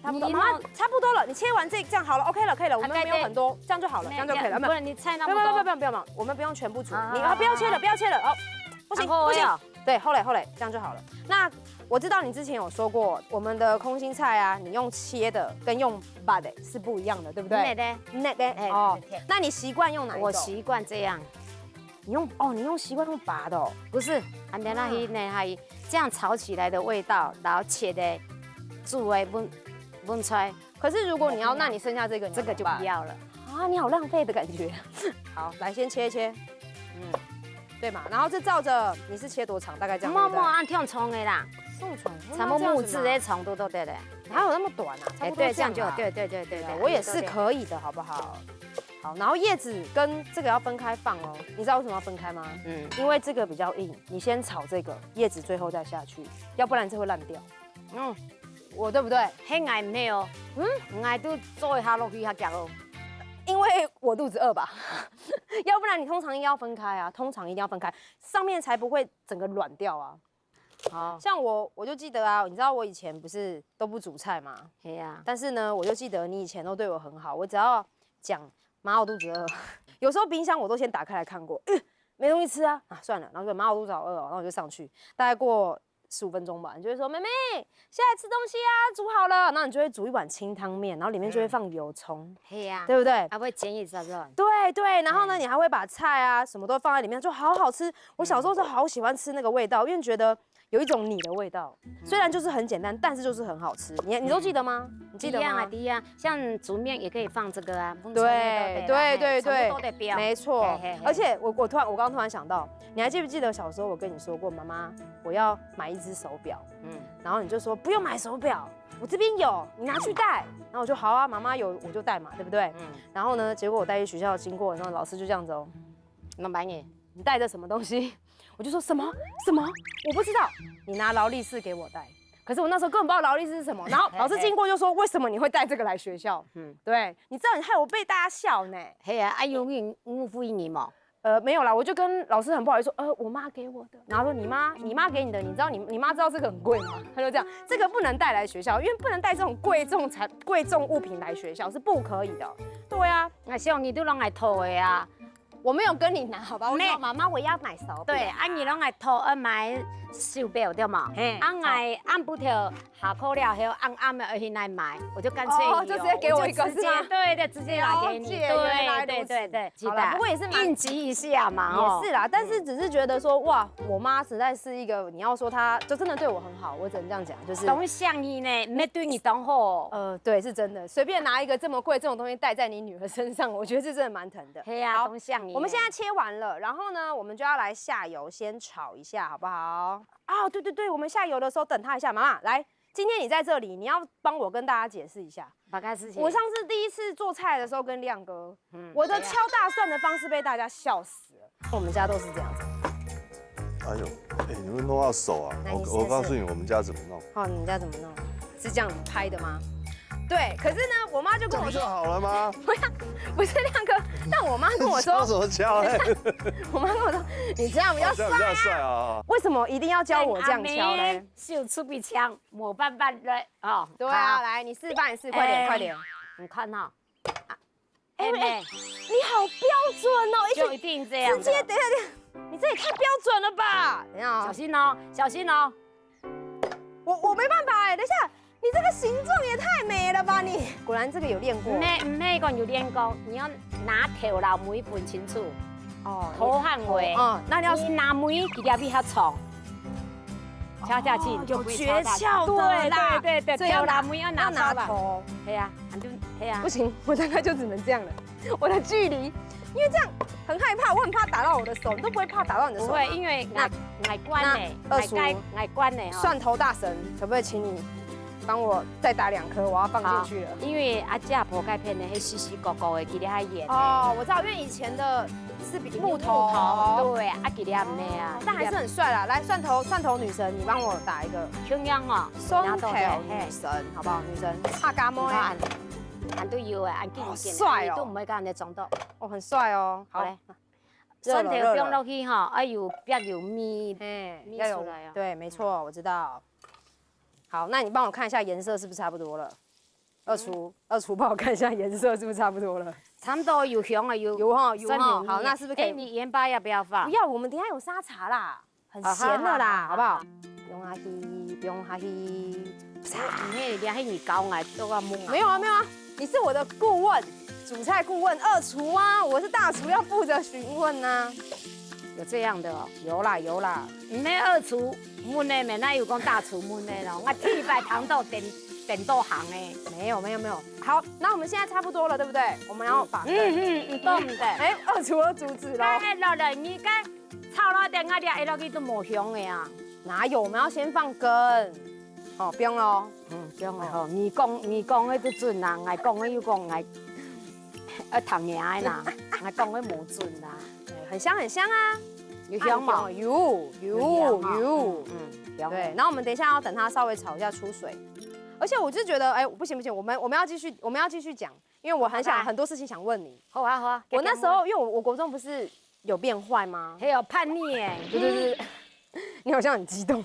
差不多，你妈妈，差不多了，你切完这，这样好了，OK了，可以了，我们没有很多，这样就好了，这样就可以了，没有。不然你菜那么多。不用不用不用不用，我们不用全部煮，你啊，不要切了，不要切了，哦，不行不行，然后我要，对，好嘞好嘞，这样就好了。那我知道你之前有说过，我们的空心菜啊，你用切的跟用拔的是不一样的，对不对？那个，那个，哎，哦，对对。那你习惯用哪一种？我习惯这样。 你用，哦，你用，习惯用拔的哦。不是，俺等下去，那还这样炒起来的味道，然后切的煮的莴，莴菜。可是如果你要，那你剩下这个你要怎么办？这个就不要了。啊，你好浪费的感觉。好，来先切一切。嗯，对嘛，然后就照着，你是切多长？大概这样，对不对？慢慢按这样长的啦，这样长，差不多拇指的长度都对了。哪有那么短啊？差不多这样啦。哎，对，这样就好，对对对对对，我也是可以的，好不好？ 好，然后叶子跟这个要分开放哦。你知道为什么要分开吗？嗯。因为这个比较硬，你先炒这个，叶子最后再下去，要不然这会烂掉。嗯，我对不对？嘿，俺没有，嗯，俺都做一下落去一下脚哦。因为我肚子饿吧，要不然你通常应该要分开啊，通常一定要分开，上面才不会整个软掉啊。 好。像我，我就记得啊，你知道我以前不是都不煮菜嘛？嘿呀。但是呢，我就记得你以前都对我很好，我只要讲妈，我肚子饿，有时候冰箱我都先打开来看过，呃，没东西吃啊，啊，算了，然后就妈，我肚子好饿哦，然后我就上去，大概过十五分钟吧，你就会说，妹妹，下来吃东西啊，煮好了，然后你就会煮一碗清汤面，然后里面就会放油葱，嘿呀，对不对？啊，会煎一只肉。对，哎，对，然后呢，你还会把菜啊什么都放在里面，就好好吃。我小时候是好喜欢吃那个味道，因为觉得有一种你的味道，虽然就是很简单，但是就是很好吃。你你都记得吗？你记得吗？一样啊，一样，像煮面也可以放这个啊，放草莓豆的啦，对对对嘿，全部都对得标，没错嘿嘿嘿。而且我我突然我刚刚突然想到，你还记不记得小时候我跟你说过，妈妈，我要买手表？嗯，然后你就说什么？什么？我不知道。你拿去戴。然后我就说，为什么你会戴这个来学校？因为不能戴这种贵重物品来学校，是不可以的。对啊，那像你都记得吗？一样啊，一样，像煮面也可以放这个啊，放草莓豆的啦，对对对，嘿，全部都得标。没错。嘿嘿嘿。而且我我突然我刚刚突然想到，你还记不记得小时候我跟你说过，妈妈，我要买手表？我要买一只手表。嗯，然后你就说不用买手表，我这边有，你拿去戴。然后我就好啊，妈妈有我就戴嘛，对不对？嗯，然后呢，结果我带去学校经过，然后老师就这样子哦，那买你。你带着什么东西？我就说什么什么，我不知道。你拿劳力士给我戴。可是我那时候根本不知道劳力士是什么，然后老师经过就说：“为什么你会带这个来学校？”嗯，对，你知道你害我被大家笑呢。嘿啊，啊，有人误会你嘛？呃，没有啦，我就跟老师很不好意思说，呃，我妈给我的。然后说你妈，你妈给你的，你知道你你妈知道这个很贵吗？他就这样，这个不能带来学校，因为不能带这种贵重产贵重物品来学校是不可以的。对啊，啊，像你都让爱偷的啊。我没有跟你拿，好吧？我没说妈妈，我要买手表。对，啊，你让爱偷，呃，买手表对吗？嘿啊，爱暗晡头下课了后，暗暗的去那买，我就干脆有，哦就直接给我一个我就直接是吗对对，直接拿给你，了解原来如此对对对，好啦，不过也是蛮应急一下嘛，吼也是啦，但是只是觉得说，哇，我妈实在是一个，你要说她就真的对我很好，我只能这样讲，就是当想你呢，没对你当好。呃，对，是真的，随便拿一个这么贵这种东西戴在你女儿身上，我觉得这真的蛮疼的。嘿呀，好当想你呢。我们现在切完了，然后呢，我们就要来下油，先炒一下，好不好？哦，对对对，我们下油的时候等它一下，妈妈来。今天你在这里，你要帮我跟大家解释一下。大概是我上次第一次做菜的时候跟亮哥，嗯我的敲大蒜的方式被大家笑死了。我们家都是这样子。哎呦，哎，你们弄到手啊！那你试试我我告诉你，我们家怎么弄，哦，你们家怎么弄？是这样拍的吗？对，可是呢，我妈就跟我说，这不就好了吗？不是亮哥，但我妈跟我说，敲什么敲嘞？我妈跟我说，你这样比较帅啊。这样比较帅啊！为什么一定要教我这样敲嘞？？手出比枪，没办法了哦。对啊，好，来，你示范一次，快点，哎快点。你看哈，哎哎妹，你好标准哦，一直就一定这样的。直接，等一下，等一下，你这也太标准了吧？等一下哦，小心哦，小心哦。我我没办法哎，等一下，你这个形状也太美了吧你！果然这个有练过。没没讲有练功，你要拿头脑每一分清楚，哦，头和尾。哦，那你要你拿尾一定要比较长，敲下去你就不会敲下去。哦有诀窍的啦对对对对，所以要拿头脑尾要拿要拿头吧。头。对呀，你就对呀不。行，我大概就只能这样了。我的距离，因为这样很害怕，我很怕打到我的手，你都不会怕打到你的手吗？不会，因为那矮矮关呢，那二厨矮关矮关呢哈。蒜头大神，可不可以请你帮我再打两颗？我要放进去了。因为阿姐婆该片的，迄细细个个的，其实还演。哦，我知道，因为以前的是比木头，木头，对，啊，其实也没啊，但还是很帅啦。来，蒜头蒜头女神，你帮我打一个中央哦，蒜头拿到的女神，好不好？女神，怕嘎妹，你看，俺都有哎，俺给你剪，好帅哦你都唔会跟人家撞到。哦，很帅哦。好好嘞，热了热了蒜头放落去哈，哎呦，不要有蜜，哎，蜜要有出来哦对，没错，我知道。好，那你帮我看一下颜色是不是差不多了？二厨，二厨帮我看一下颜色是不是差不多了？差不多有香啊，有有哈有哈蒜头蜜好那是不是可以哎，你盐巴要不要放？不要，我们等一下有沙茶啦，很咸的啦，啊好好好好不好？不用下去，不用下去。你那你还你搞啊，都要摸啊。没有啊没有啊，你是我的顾问，主菜顾问，二厨啊，我是大厨，要负责询问呐。有这样的哦。有啦有啦，你那二厨问的没？那有讲大厨问的咯，我第一摆听到点点到行诶。没有没有没有。好，那我们现在差不多了，对不对？我们要把嗯嗯，你懂的。哎，二厨又阻止了。哎，老人，你该炒了点，我哋爱落去都无香的啊。哪有？我们要先放根。哦，不用喽。嗯，这样的吼，你讲你讲的都准啦，我讲的又讲我，呃，糖牙的啦，我讲的无准啦。哎很香很香啊。有香吗？有有有香吗有。嗯，香。对，然后我们等一下要等它稍微炒一下出水，而且我就觉得，哎，不行不行，我们我们要继续我们要继续讲，因为我很想好吧很多事情想问你。好啊好啊。我那时候因为我我国中不是有变坏吗？还有叛逆哎，对对对，对你好像很激动。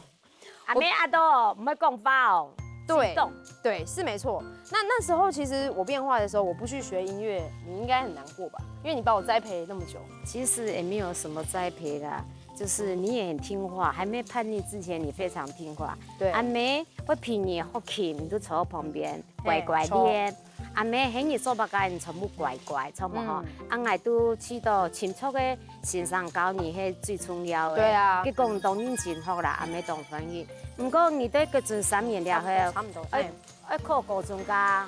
阿妹阿多，唔好讲话哦。对激动对，是没错。那那时候其实我变坏的时候，我不去学音乐，你应该很难过吧？因为你把我栽培那么久。其实也没有什么栽培啦，就是你也很听话，还没叛逆之前你非常听话。对阿妹，我陪你学琴，你都坐在旁边乖嘿乖坐练。阿姆喊你做麼个，你全部乖乖，著無吼？啊，𠊎都知道，尋著个先生教你係最重要个。對啊。結果你當認真學啦，阿姆當歡喜。毋過你對國中三年了後，差不多，哎，哎，考高中个，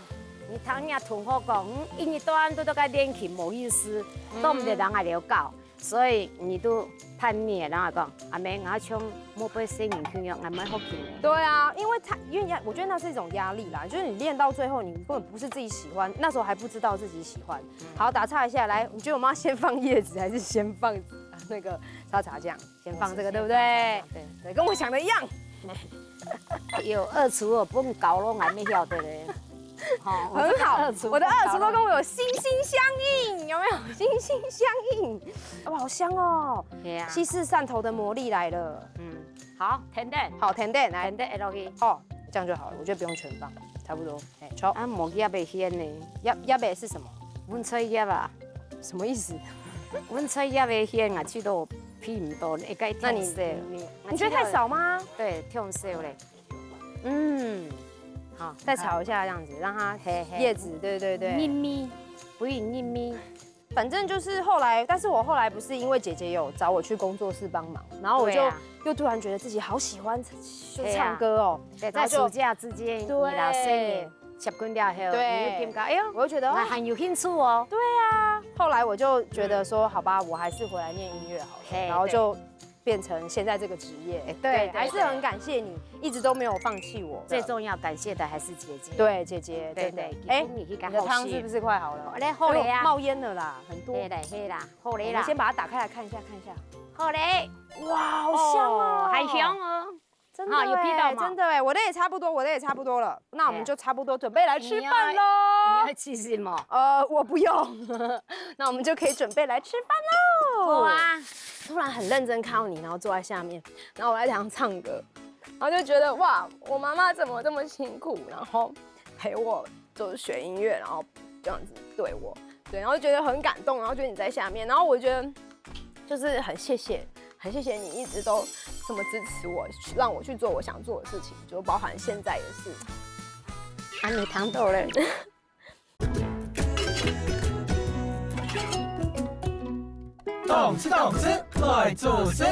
你聽人家同學講，嗯，一日到暗都在該練琴，無意思，都毋得人來了教。 所以你都叛逆，然後講，阿姆，𠊎像無被細人共樣，𠊎毋愛學琴。對啊，因為他，因為人家，我覺得那是一種壓力啦，就是你練到最後，你根本不是自己喜歡，那時候還不知道自己喜歡。好，打岔一下，來，你覺得我們要先放葉子，還是先放那個沙茶醬？先放這個，對不對？對，跟我想的一樣。有二廚，我分你搞咯，𠊎毋曉得咧。吼，很好，我的二廚都跟我有心心相印，有沒有？心心相印，哇，好香哦！係啊，西式汕頭的魔力來了。嗯，好，甜點，好，甜點來甜，點落去。哦，這樣就好了，我覺得不用全放，差不多。哎，好，啊，無葉个蜆呢？葉葉的是什麼？蕹菜葉啊，什麼意思？蕹菜葉个蜆啊，去到鼻毋到，一个那你痛死。你你覺得太少嗎？對，痛死咧。嗯，好，再炒一下這樣子，讓它嘿嘿葉子，對對對。入味，不宜入味。反正就是後來，但是我後來不是因為姐姐有找我去工作室幫忙，然後我就對啊又突然覺得自己好喜歡就對啊唱歌哦，對，然後就在暑假之間，你對老師也接近了後，對你就感覺，哎喲，我就覺得哦我還有興趣哦。對啊，後來我就覺得說，好吧，我還是回來念音樂好了，嘿然後就變成現在這個職業。哎對對還是很感謝你，一直都沒有放棄我。最重要感謝的還是姐姐。對姐姐，對真的對，哎，你去你的湯是不是快好了？好咧，好咧啊哎呦冒煙了啦，很多。嘿啦嘿啦，好咧啦。我們先把它打開來看一下，看一下。好咧，哇，好香哦，還香哦。真的啊有鼻到哎，嗎真的哎，我的也差不多，我的也差不多了，那我們就差不多準備來吃飯你要喽。你要吃什麼？呃，我不用，那我們就可以準備來吃飯好喽。啊，突然很認真看到你，然後坐在下面，然後我在台上唱歌，然後就覺得哇，我媽媽怎麼這麼辛苦，然後陪我就是學音樂，然後這樣子對我，對，然後覺得很感動，然後覺得你在下面，然後我覺得就是很謝謝，很謝謝你一直都這麼支持我，讓我去做我想做的事情，就包含現在也是。啊，你聽到了。動次動次來做事。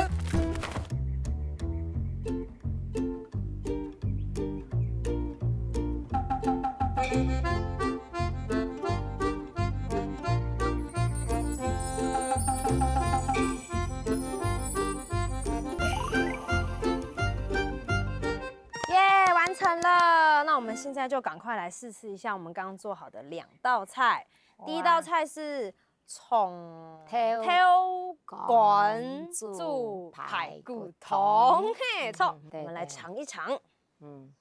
耶，完成了！那我們現在就趕快來試吃一下我們剛剛做好的兩道菜。第一道菜是蔥豆豆乾乾煮排骨煮排骨湯，嘿，好，嗯對我們來嘗一嘗。嗯，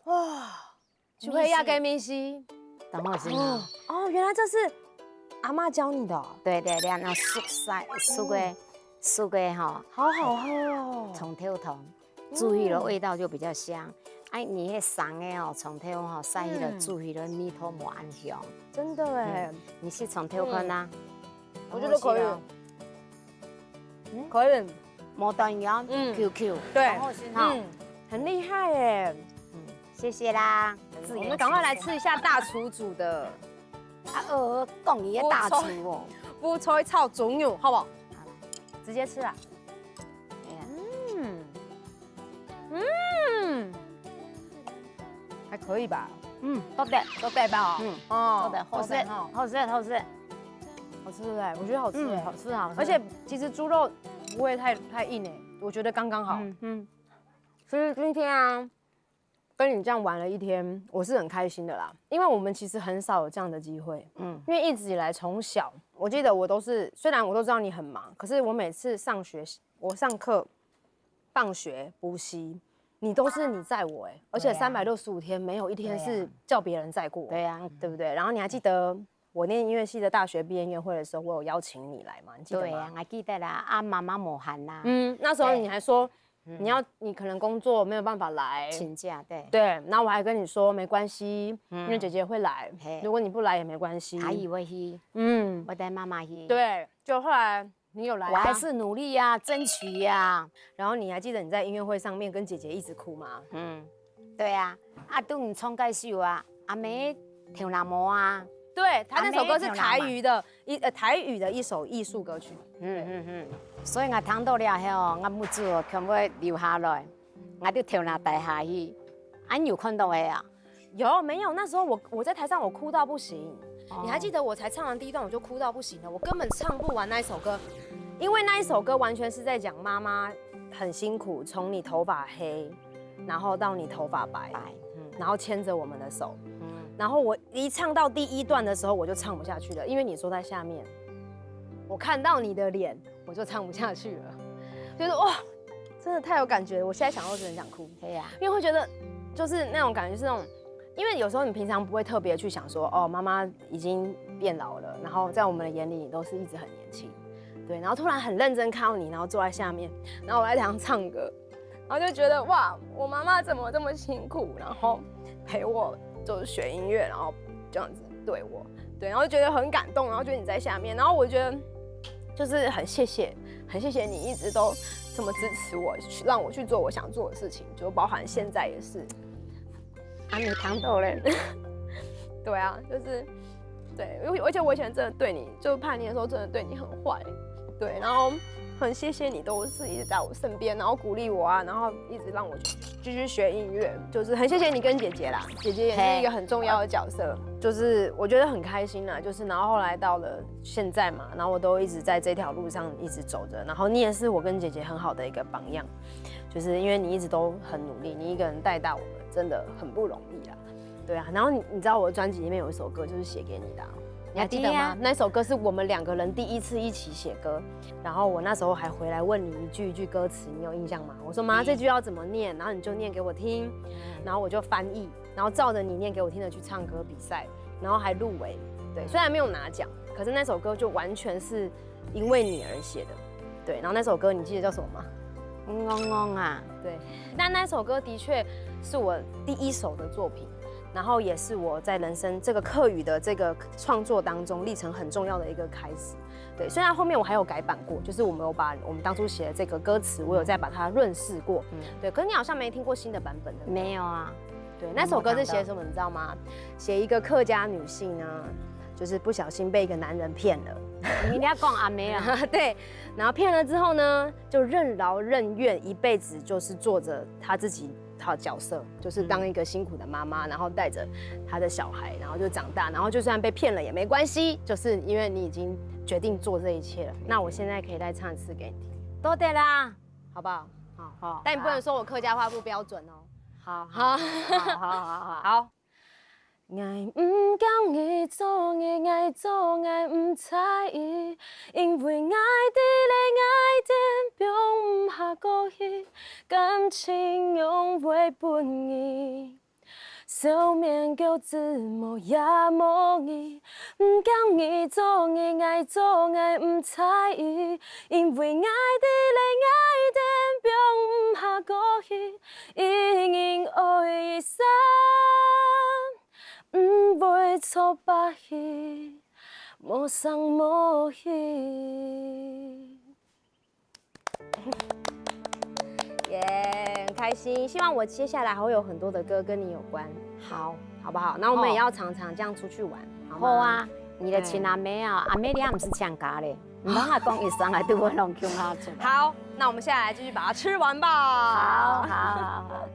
哇，就會要給米西。等我先啊。哦，原來這是阿嬷教你的哦，對對對，那熟晒熟个熟个吼，好好喝哦。蔥頭湯，煮起來味道就比較香。哎，你那生个哦，蔥頭吼，晒起來嗯煮起來味道無恁香。真的哎，你試蔥頭看啊？我覺得可以很好吃哦，可以，無斷油，嗯，Q Q，對很好吃哈。嗯，很厲害哎。謝謝啦，我們趕快來吃一下大廚煮的啊，呃，講你个大廚哦。烏菜炒豬肉，好不好？直接吃啊。哎呀嗯嗯，還可以吧？嗯，做得，都帶吧。嗯哦，做得，好吃都帶哈，好吃，好吃。好吃对不对？我觉得好吃嗯，哎好。吃好吃。而且其实猪肉不会太太硬哎，我觉得刚刚好。嗯嗯其实今天啊，跟你这样玩了一天，我是很开心的啦，因为我们其实很少有这样的机会。嗯，因为一直以来从小，我记得我都是，虽然我都知道你很忙，可是我每次上学，我上课、放学、补习，你都是你载我哎，而且对啊三百六十五天没有一天对啊是叫别人载过我，对啊，对不对？然后你还记得我念音乐系的大学毕业音乐会的时候，我有邀请你来嘛？你记得吗？对啊，还记得啦，啊，妈妈无闲啦。嗯，那时候对你还说你要，你可能工作没有办法来，请假，对。对，然后我还跟你说没关系，嗯因为姐姐会来嘿，如果你不来也没关系。阿姨会去，嗯，我带妈妈去。，对，就后来你有来啊，我还是努力呀，争取呀。然后你还记得你在音乐会上面跟姐姐一直哭吗？嗯，对啊，啊，都毋唱該首啊，阿姆頭那毛啊。對，他那首歌是台語的，一，呃，台語的一首藝術歌曲。嗯，嗯，嗯。所以𠊎聽到了後，𠊎目珠哦，全部流下來，𠊎就頭那低下去。啊，你有看到个啊？有，沒有？那時候我，我在台上我哭到不行。哦。你還記得我才唱完第一段我就哭到不行了，我根本唱不完那一首歌，因為那一首歌完全是在講媽媽很辛苦，從你頭髮黑，然後到你頭髮白，白。嗯。然後牽著我們的手。嗯。然後我一唱到第一段的時候，我就唱不下去了，因為你坐在下面，我看到你的臉，我就唱不下去了。就是哇，真的太有感覺了，我現在想到真的想哭。對呀。因為會覺得，就是那種感覺是那種，因為有時候你平常不會特別去想說，哦，媽媽已經變老了，然後在我們的眼裡，你都是一直很年輕。對，然後突然很認真看到你，然後坐在下面，然後我在台上唱歌，然後就覺得，哇，我媽媽怎麼這麼辛苦，然後陪我就是學音樂，然後這樣子對我，對，然後就覺得很感動，然後覺得你在下面，然後我覺得就是很謝謝，很謝謝你一直都這麼支持我，去，讓我去做我想做的事情，就包含現在也是。啊，你聽到了。對啊，就是，對，因為，而且我以前真的對你，就叛逆的時候真的對你很坏，對，然後很謝謝你都是一直在我身邊，然後鼓勵我啊，然後一直讓我去繼續學音樂，就是很謝謝你跟姐姐啦，姐姐也是一個很重要的角色，就是我覺得很開心啦，就是然後後來到了現在嘛，然後我都一直在這條路上一直走著，然後你也是我跟姐姐很好的一個榜樣，就是因為你一直都很努力，你一個人帶大我們，真的很不容易啦。對啊，然後你，你知道我的專輯裡面有一首歌就是寫給你的啊，你還記得嗎？啊，對啊。那首歌是我們兩個人第一次一起寫歌，然後我那時候還回來問你一句一句歌詞，你有印象嗎？我說：「媽，對。這句要怎麼念？」然後你就念給我聽，然後我就翻譯，然後照著你念給我聽的去唱歌比賽，然後還入圍。對，雖然沒有拿獎，可是那首歌就完全是因為你而寫的。對，然後那首歌你記得叫什麼嗎？戇戇啊。對，那那首歌的確是我第一首的作品，然後也是我在人生這個客語的這個創作當中歷程很重要的一個開始。對，雖然後面我還有改版過，就是我們有把我們當初寫的這個歌詞，我有再把它潤飾過。嗯。對，可是你好像沒聽過新的版本，對不對？沒有啊。對，那首歌是寫什麼，你知道嗎？寫一個客家女性呢，就是不小心被一個男人騙了。你一定要講阿妹啊。對，然後騙了之後呢，就任勞任怨，一輩子就是做著她自己好角色，就是當一個辛苦的媽媽，然後帶著她的小孩，然後就長大，然後就算被騙了也沒關係，就是因為你已經決定做這一切了。那我現在可以再唱一次給你聽。多謝啦，好不好？好。好。但你不能說我客家話不標準哦。好，好。好，好，好，好。好。 𠊎毋驚你做你，𠊎做𠊎毋在意，因為𠊎知咧𠊎一定放毋下過去，感情仰會分你？笑面噭眵無影無影，毋驚你做你，𠊎做𠊎毋在意，因為𠊎知咧𠊎一定放毋下過去，一人愛一生。 毋會錯把戲，無聲無息。耶，很開心。希望我接下來還會有很多的歌跟你有關。好。好不好？那我們也要常常這樣出去玩，好嗎？好啊，你的親阿妹啊，阿妹你還毋係請假咧？毋通啊講一聲啊，都會弄共下出來。好，那我們現在來繼續把它吃完吧。好，好，好，好。